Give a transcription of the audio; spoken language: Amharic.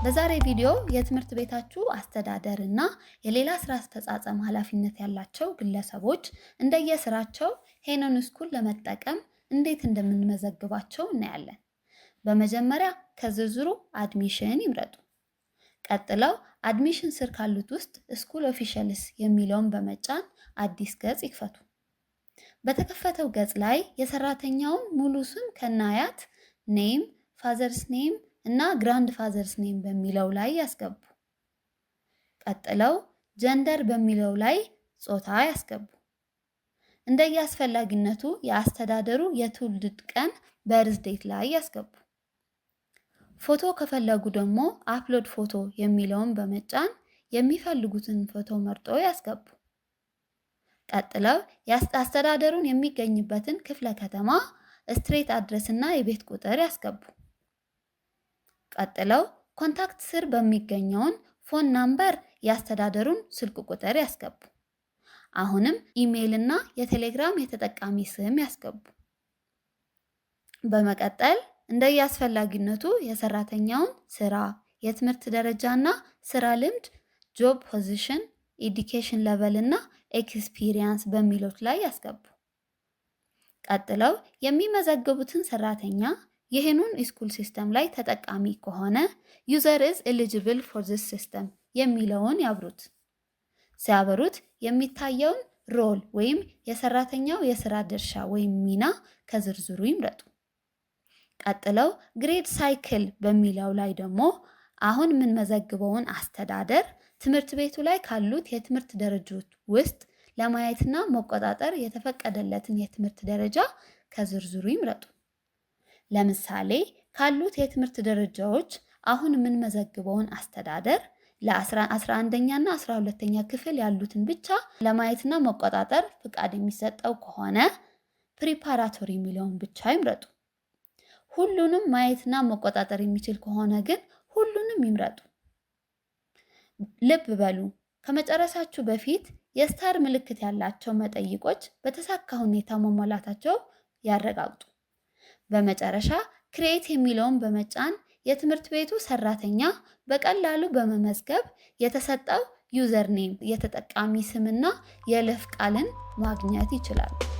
በዛሬ ቪዲዮ የትምህርት ቤታችሁ አስተዳደር እና የሌላ ስራ አስፈጻጸም ኃላፊነት ያላቸው ግለሰቦች እንደየስራቸው ሄኖን School ለመጠቀም እንዴት እንደምንመዘግባቸው እናያለን። በመጀመሪያ ከዝርዝሩ admission ይምረጡ። ቀጥለው admission ስር ካሉት ውስጥ school officials የሚለውን በመጫን አዲስ ገጽ ይክፈቱ። በተከፈተው ገጽ ላይ የሰራተኛውን ሙሉ ስም ከነአያት name፣ father's name እና grandfather's name በሚለው ላይ ያስገቡ። ቀጥለው gender በሚለው ላይ ጾታ ያስገቡ። እንደየአስፈላጊነቱ የአስተዳደሩ የትውልድ ቀን birth date ላይ ያስገቡ። ፎቶ ከፈለጉ ደግሞ upload photo የሚለውን በመጫን የሚፈልጉትን ፎቶ መርጦ ያስገቡ። ቀጥለው አስተዳደሩን የሚገኝበትን ክፍለ ከተማ፣ street address እና የቤት ቁጥር ያስገቡ። ቀጥለው contact ስር በሚገኘውን phone number የአስተዳደሩን ስልክ ቁጥር ያስገቡ። አሁንም ኢሜይል እና የቴሌግራም የተጠቃሚ ስም ያስገቡ። በመቀጠል እንደየአስፈላጊነቱ የሰራተኛውን ስራ፣ የትምህርት ደረጃ እና ስራ ልምድ፣ job position፣ education level እና experience በሚሉት ላይ ያስገቡ። ቀጥለው የሚመዘግቡትን ሰራተኛ የሄኖን School system ላይ ተጠቃሚ ከሆነ "user is eligible for this system" የሚለውን ያብሩት። ሲያበሩት የሚታየውን role ወይም የሰራተኛው የስራ ድርሻ ወይም ሚና ከዝርዝሩ ይምረጡ። ቀጥለው grade cycle በሚለው ላይ ደግሞ አሁን የምንመዘግበውን አስተዳደር ትምህርት ቤቱ ላይ ካሉት የትምህርት ደረጃዎች ውስጥ ለማየትና መቆጣጠር የተፈቀደለትን የትምህርት ደረጃ ከዝርዝሩ ይምረጡ። ለምሳሌ ካሉት የትምህርት ደረጃዎች አሁን የምንመዘግበውን አስተዳደር ለ11ኛ እና 12ኛ ክፍል ያሉትን ብቻ ለማየትና መቆጣጠር ፍቃድ የሚሰጠው ከሆነ preparatory የሚለውን ብቻ ይምረጡ። ሁሉንም ማየትና መቆጣጠር የሚችል ከሆነ ግን ሁሉንም ይምረጡ። ልብ በሉ፣ ከመጨረሳችሁ በፊት የ star ምልክት ያላቸው መጠይቆች በተሳካ ሁኔታ መሞላታቸው ያረጋግጡ። በመጨረሻ create የሚለውን በመጫን የትምህርት ቤቱ ሰራተኛ በቀላሉ በመመዝገብ የተሰጠው username የተጠቃሚ ስምና የይለፍ ቃልን ማግኘት ይችላሉ።